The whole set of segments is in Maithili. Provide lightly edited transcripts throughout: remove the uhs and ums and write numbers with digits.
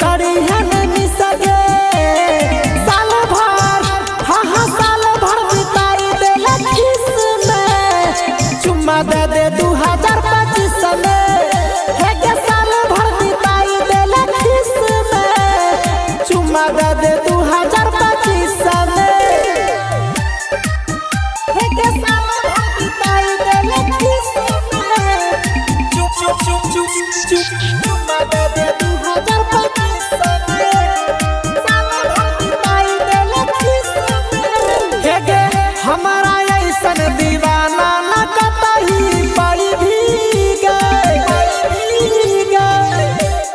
करिहन मिसगे। साल भर हाँ हाँ साल भर बिताई देला खिस में, चुम्मा दे दे 2025 में। हे गे साल भर बिताई देला खिस में, चुम्मा दे दे 2025 में। हे गे साल भर बिताई देला खिस में, चुप चुप चुप चुप चुप चुम्मा दे दे 2025 में। साल भर बिताई देला खिस में। हे गे हमारा ऐसन दीवाना न कतही पड़ी भी गए,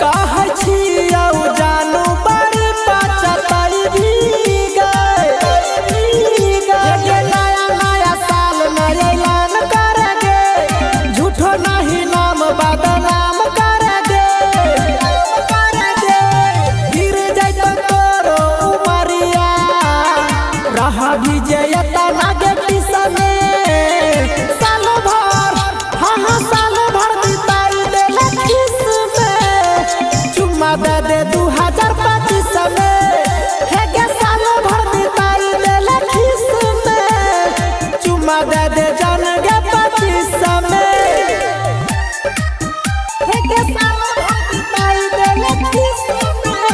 कहै छियौ जानू बड़ी पचतई भी गए। हे गे नया नया साल में ऐलान करगे, झूठो नहीं नाम बदनाम करगे। गिर जैतो तोरो उमरिया, रह भी जयता नागे टिसने। साल भर हाँ हाँ साल भर बिताई देला खिस में, चुम्मा दे दे 2025 में। हे गे साल भर बिताई देला खिस में, चुम्मा दे दे जान गे 25 में। हे गे साल भर बिताई देला खिस में,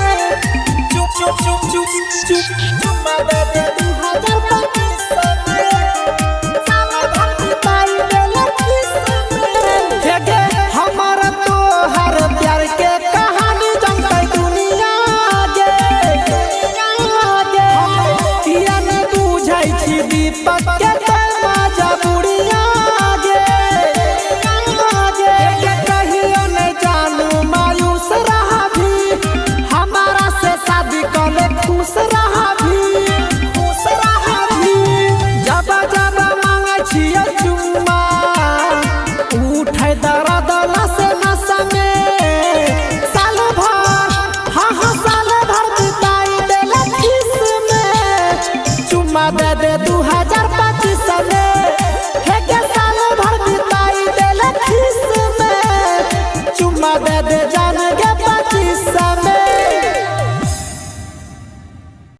चुप चुप चुप चुप चुप चुम्मा दे दे 2025 में। साल भर बिताई देला खिस में। हे गे हमर तोहर प्यार के कहानी जनतै दुनिया गे, किया ने बुझै छी दीपक के मजा बुढ़िया गे। हे गे कहियो ने जानू मायूस रहा भी, हमारा से शादी कले खुश रहा भी, खुश रहा भी। जब जब मांगै छियै चुम्मा, उठै दर्द नस नस में। साल भर हाँ हाँ साल भर बिताई देला खिस में, चुम्मा दे दे